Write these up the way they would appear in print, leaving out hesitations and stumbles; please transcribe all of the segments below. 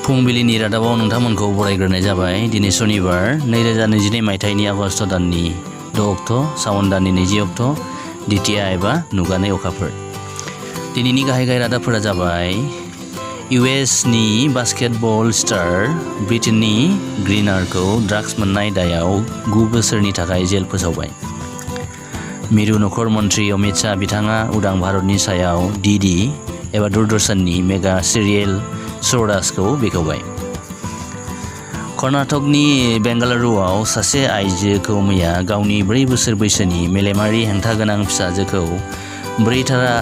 फुंबिलिनि रादाबाव नोंथांमोनखौ बरायग्रोनाय जाबाय। दिनै सनिबार 2022 मायथाइनि आगस्ट दाननि 6 अक्ट', सावन दाननि 20 अक्ट', द्वितीया एबा नुगानै अखाफोर। दिनैनि गाहाय रादाबफोरा जाबाय US नि बास्केटबल स्टार ब्रिटेननि ग्रीनारखौ ड्राग्स मोननाय दायाव 9 बोसोरनि थाखाय जेल फोसावबाय। मिरु नखर मन्त्रि अमित शाह बिथाङा उदां भारतनि सायाव DD एबा दूरदर्शननि मेगा सिरियेल स्वराजखौ बेखेवबाय। कर्नाटकनि बेंगालुरुआव सासे आइजोखौ मैया गावनि 4 बोसोर बैसोनि मेलेमारि हेंथा गोनां फिसाजोखौ 4 थाला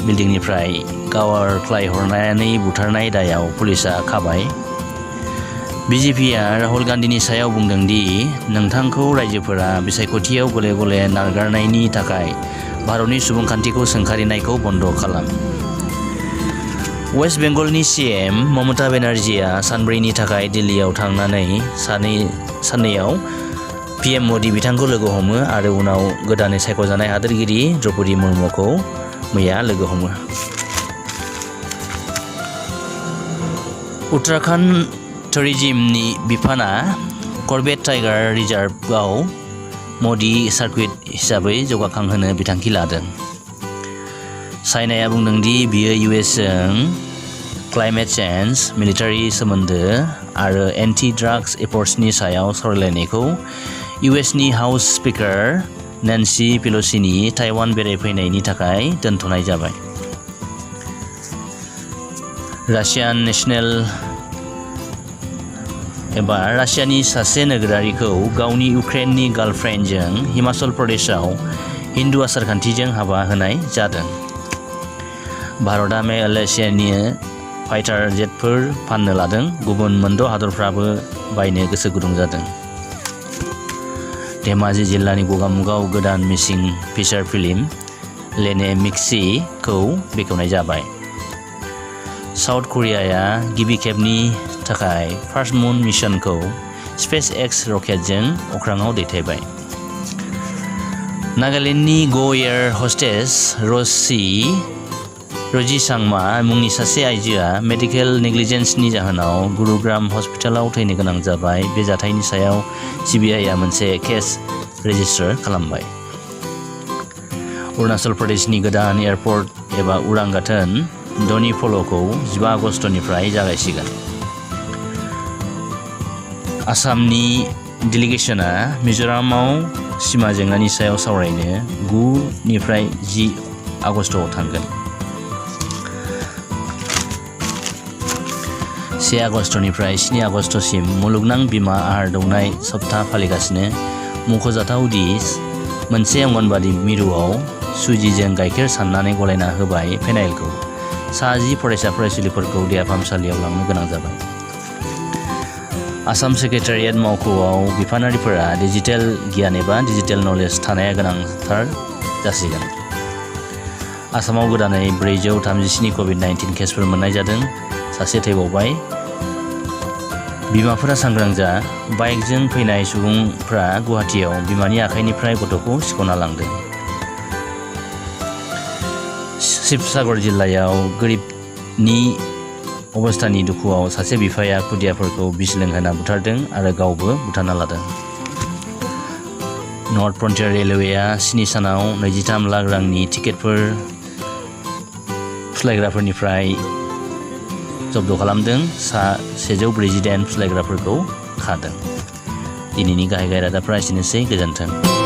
बिल्डिंनिफ्राय गावख्लायहरनानै बुथारनाय दायाव पुलिसआ खाबाय। BJPआ राहुल गान्धीनि सायाव बुंदों दि नोंथांखौ रायजोफोरा बिसायख'थियाव गले गले नारगारनायनि थाखाय भारतनि सुबुंखान्थिखौ सोंखारिनायखौ बन्द खालाम। वेस्ट बेंगलनि CM ममता बेनार्जीआ सानब्रैनि थाखाय दिल्लीयाव थांनानै साननैयाव PM मोदी बिथांखौ लोगो हमो आरो उनाव गोदानै सायख'जानाय हादोरगिरि द्रौपदी मुर्मुखौ मैया लोगो हमो। उत्तराखंड टुरिज्मनि बिफाना कर्बेट टाइगार रिजार्भआव मोदी सार्किट हिसाबै जौगाखांहोनो बिथांखि लादों। चाइनाया बुंदों दि बियो US जों क्लाइमेट चेन्ज, मिलिटारि सोमोन्दो आरो एन्टि ड्राग्स एफर्ट्सनि सायाव सावरायलायनायखौ US नि हाउस स्पिकार नेन्सी पेल'सीनि ताइवान बेरायफैनायनि थाखाय दोनथ'नाय जाबाय। रासियानि सासे नोगोरारिखौ गावनि इउक्रेननि गार्लफ्रेन्डजों हिमाचल प्रदेशआव हिन्दु आसारखान्थिजों हाबा होनाय जादों। भारतआ मालयेशियानि फाइटार जेटफोर फाननो लादों। गुबुन 8 हादरफ्राबो बायनो गोसो गुदुं जादों। धेमाजि जिल्लानि गगामुगाव गोदान मिसिं फिचार फिल्म लेने मिक्सीखौ बेखेवनाय जाबाय। साउथ करियाया गिबि खेबनि थाखाय फार्स्ट मुन मिशनखौ SpaceX रकेटजों अख्राङाव दैथायबाय। नागालेन्डनि गो एयार हस्टेस र'जी सांमा मुंनि सासे आइजोआ मेडिकेल नेग्लिजेन्सनि जाहोनाव गुरुग्राम हस्पिटालाव थैनो गोनां जाबाय। बे जाथायनि सायाव CBIआ मोनसे केस रेजिस्टार खालामबाय। अरुणाचल प्रदेशनि गोदान एयारपर्ट एबा उरां गाथोन डनिपल'खौ 15 आगस्तनिफ्राय जागायसिगोन। आसामनि डेलिगेसनआ मिज'रामाव सिमा जेंनानि सायाव सावरायनो 9 निफ्राय 10 आगस्तआव थांगोन। 1 आगस्तनिफ्राय 7 आगस्तसिम मुलुगनां बिमा आहार दौनाय सप्ता फालिगासिनो। मख'जाथाव दि मोनसे अंगनबादि मिरुआव सुजिजों गाइखेर साननानै गलायना होबाय फेनाइलखौ। सा 10 फरायसा फरायसुलिफोरखौ देहा फाहामसालियाव लांनो गोनां जाबाय। आसाम सेक्रेटारियेट मावख'आव बिफानारिफोरा डिजिटेल गियान एबा डिजिटेल नलेज थानाया गोनांथार जासिगोन। आसामाव गोदानै 437 COVID-19 केसफोर मोननाय जादों। सासे थैबावबाय। बिमाफोरा सांग्रां जा। बाइकजों फैनाय सुबुंफ्रा गुवाहाटीआव बिमानि आखाइनिफ्राय गथ'खौ सिख'ना लांदों। शिबसागर जिल्लायाव गोरिबनि अबस्थानि दुखुआव सासे बिफाया खुदियाफोरखौ बिस लोंहोना बुथारदों आरो गावबो बुथारना लादों। नर्थ फ्रन्टियार रेलवेआ 7 सानाव 23 लाख रांनि टिकेटफोर फुस्लायग्राफोरनिफ्राय जब्द खालामदों। 148 फुस्लायग्राफोरखौ खादों। दिनैनि गाहाय रादाबफ्रा एसेनोसै। गोजोन्थों।